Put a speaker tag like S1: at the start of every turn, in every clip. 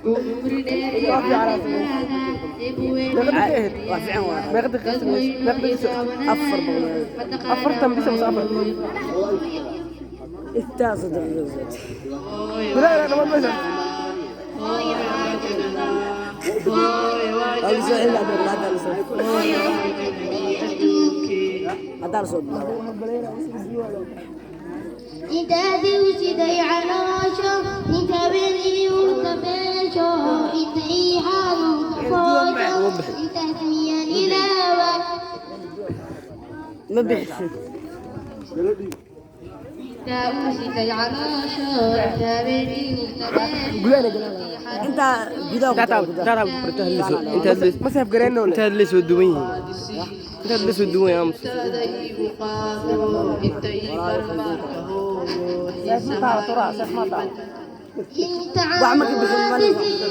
S1: Waa fiican waa.
S2: Meeqa daqiiqo samaysa? Meeqa daqiiqo socotay?
S1: 400.
S2: 40 bisa mase 4?
S1: Intaas daqiiqo socotay.
S2: Bilaa ilaa dhammaad ma socotay.
S1: Waa la soo celin hadda la soo hadda la soo bilaabo.
S3: Intaadii u siday caloosho, inta beenii u dambeysho, inta ii xanuunka foosho, intaas miyaan ilaawa.
S1: Ma bixin. Intaa gudaha ku jira, gudaha.
S2: Ma seef gareenno le.
S4: Intaad la soo duwan yihiin, intaad la soo duwan yahay.
S2: Seef ma taala turaa, seef ma taala.
S3: Inta
S1: Wax ma ka bixin, ma
S3: caafimaad isiiso,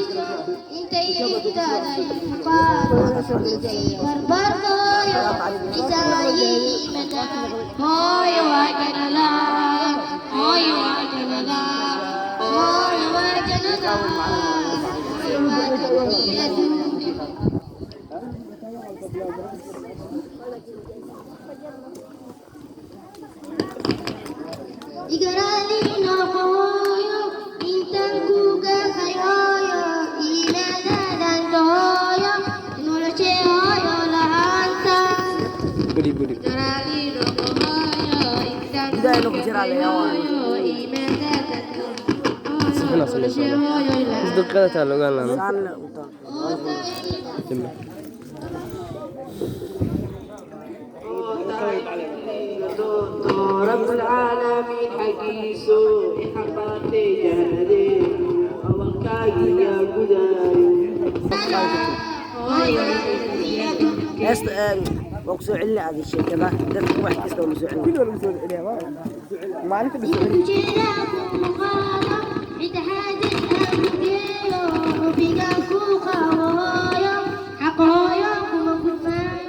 S3: intay intaada igu qaado, intay barbaarka hooyo, cisaayi mataa. Hooyo waa jannada, hooyo waa jannada, hooyo waa jannada, hooyo waa jannadii adduunka. Igaraalino hooyo, intaan ku gafay hooyo, iimaanaadan hooyo, noloshee hooyo la'aanta.
S4: Buri buri.
S3: Igaraalino hooyo, intaan ku
S1: Gudaha inuu ku jiraa
S3: gafay
S1: laga yaabaa.
S3: hooyo, iimaanaadan
S4: Si
S3: hooyo,
S4: fiican samaysa.
S3: noloshee hooyo
S4: Is
S3: la'aanta.
S4: daqiiqada taa la ogaan lahaa.
S1: Saan le u taa.
S5: رب العالمين حقيسو إحباتي جهدينو أولكاي يا قدايو.
S3: Hooyo waa jannadii.
S1: Heesta waa ku soo celinaa adi sheekada dadka wax kasta waa la soo celina.
S2: Kulli waa lagu soo celiyaa, maalinta la soo celiya.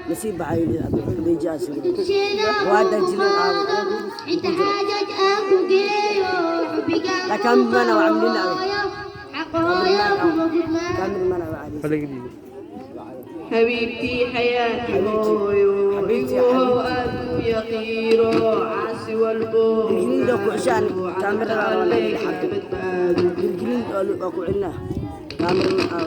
S1: Nasiib baxaa yidhi Abdul Asiga. Waa dajilin aawo. La kaamil mana waa camlin aawo. Kaamil mana waa cali.
S4: Falaga diiday.
S5: حبيبتي حياتي هويو.
S1: حبيبتي.
S5: هو أدو يقيرو عاسي والبو.
S1: Digniin oo ku ceshaan kaamirada waa la xagga. Digniin oo ku celinaa. Kaamirada aa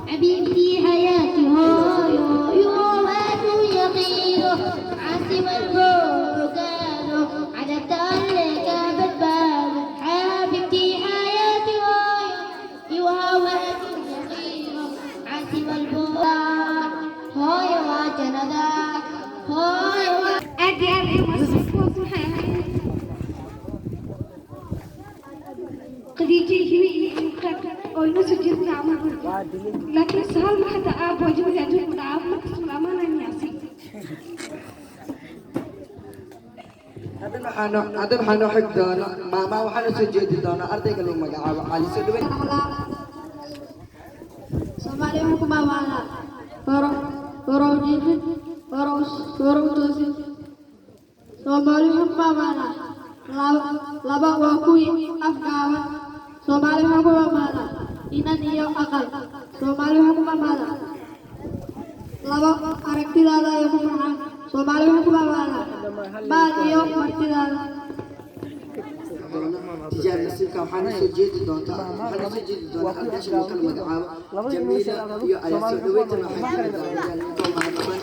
S3: حبيبتي حياتي هويو يومات يغيره عاصم البركان على تلك بدبان. حبيبتي حياتي هويو يومات يغيره عاصم البركان هويو وجندا هويو.
S6: Aad iyo aad ay umahadsan kuwaas waxay ahayd Khadiijo iyo Hibe iyo Ilqaad oo inoo soo jeedinaya amaanada, laakiin sahal ma xataa aab waa jawiga adduunka dhaca markasta la amaanaya miyaasi.
S7: Hadda waxaa noo xigi doona maama, waxaana soo jeedi doona ardayga lagu magacaabo Cali. Soo dhaweyn.
S3: Soomaaliya wuxuu ku maamulaa horo horo jiifin horo horo toosin. Soomaali wuxuu ku maamulaa laba laba waa kuwii afgaaban. Soomaali wuxuu ku maamulaa inan iyo aqal. Soomaali wuxuu ku maamulaa laba aragtidaada ay ku farxaan. Soomaali wuxuu ku maamulaa maal iyo martidaada.
S7: Tijaab nasiibka waxaana soo jeedi doona ardaysha lagu kala magacaabo Jamiila iyo ayaa soo dhaweyntan waxay keeni doonaa mahadsan.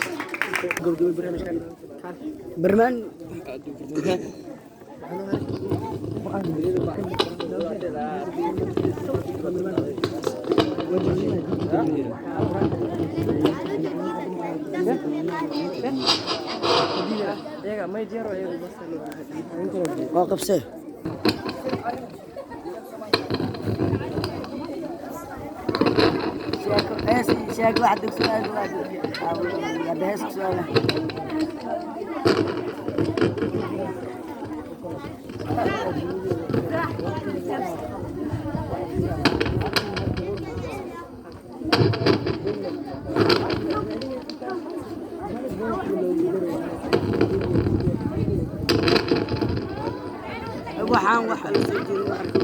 S1: Barmaan. Waa qabsee. Sheeko waxaad su'aal hadda hees su'aala. Waxaan wax la soo jeedo arko.